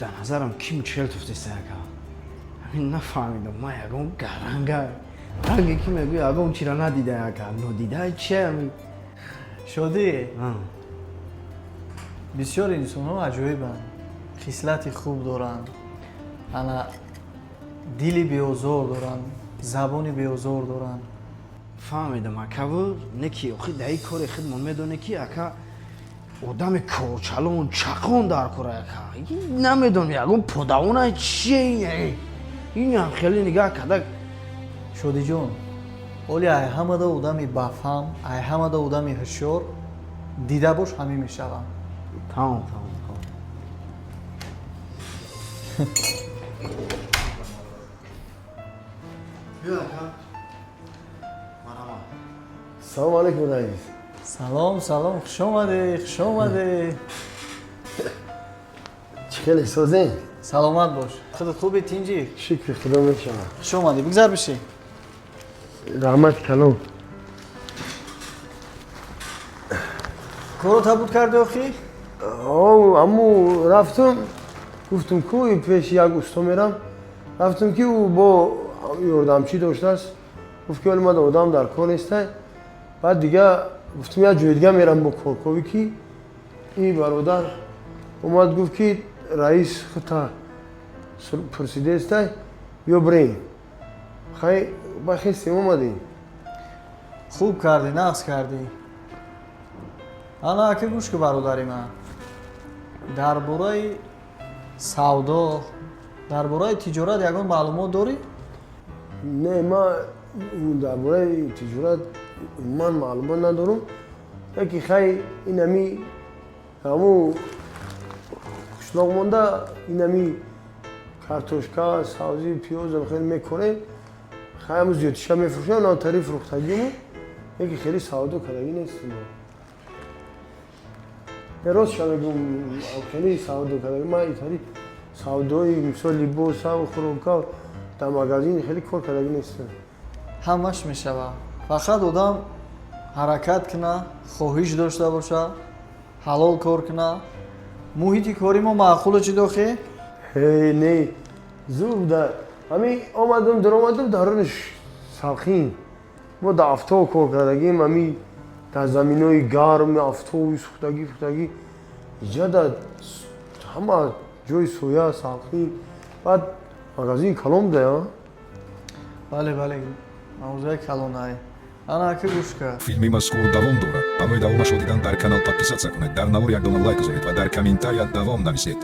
Дар назарам ким чел туфтеста, ака. Ҳамин нафаҳмидам, ман ягон гаранга ранге ки мегӯ, ягон чира надида, ака, нодида чи ами. Шодӣ, бисёр инсонҳо аҷоибанд, хислати хуб доранд, ана дили беозор доранд, забони беозор доранд. Фаҳмидам, акаву не ки охи даи кори хидмон медоне ки, ака, одами корчалон чақон дар кора, ака. Намедонам, ягон подавона чие инам хеле нигаҳ карда. Шодиҷон, оли ай ҳамада одами бафаҳм, ай ҳамада одами ҳушёр дида бош, ҳамин мешавам. Тамом. Биё, ака, марҳамат. Салом алейкум, раис. Салом, салом, хуш омадӣ, хуш омадӣ. Чӣ хеле созем? Саломат бош, худат хуби, тинҷӣ? Шукри худо, мешавад. Хуш омадӣ, бигзар, бишӣ. Раҳмати калом. Корро табуд кардӣ охӣ? Аму рафтум, гуфтум ку пеши як усто мерам. Рафтум, ки ӯ бо ёрдамчӣ доштааст, гуфт ки оли ман одам дар кор нестай. Баъд дига гуфтум, як ҷои дига мерам бо корковӣ, ки ин бародар омад, гуфт ки раис хута пурсидестай, биё бирем. Хай, ба хестем, омадем. Хуб кардӣ, нағз кардӣ. Ана, ака, гӯш ку, бародари ман, дар бораи савдо, дар бораи тиҷорат ягон маълумот дорӣ? Не, ман дар бораи тиҷорат умуман маълумот надорам, яки хай инами ҳаму қишлоқ монда, инами картошка, сабзи, пиёз хеле мекорем. Хай, ҳаму зиёдтиша мефурӯшам, навтари фурӯхтагиму, яки хеле савдо кардагӣ нестим. Ростша мегӯм, хеле савдо кардагӣ ман итари савдои, мисол, либосав, хӯрока дар магазин хеле кор кардагӣ нестам. Ҳамаш мешавад, фақат одам ҳаракат куна, хоҳиш дошта боша, ҳалол кор куна. Муҳити кори мо маъқулу чӣ дохӣ? Ҳей, не, зур буда. Ҳамин омадам, даромадам, дарунаш салқин. Мо дар афтоб кор кардагим, ҳамин дар заминои гарм, афтоби сӯхтагӣ фухтагӣ. Иҷа дар ҳама ҷои соя, салқин. Баъд магазин калон буда. Бале, бале, мавзӯи калонай. Ана, ака, гӯш кард. Филми мазкур давом дорад. Барои давомашро дидан дар канал подписаться кунед, дар навор як дона лайк гузоред ва дар комментария давом нависед.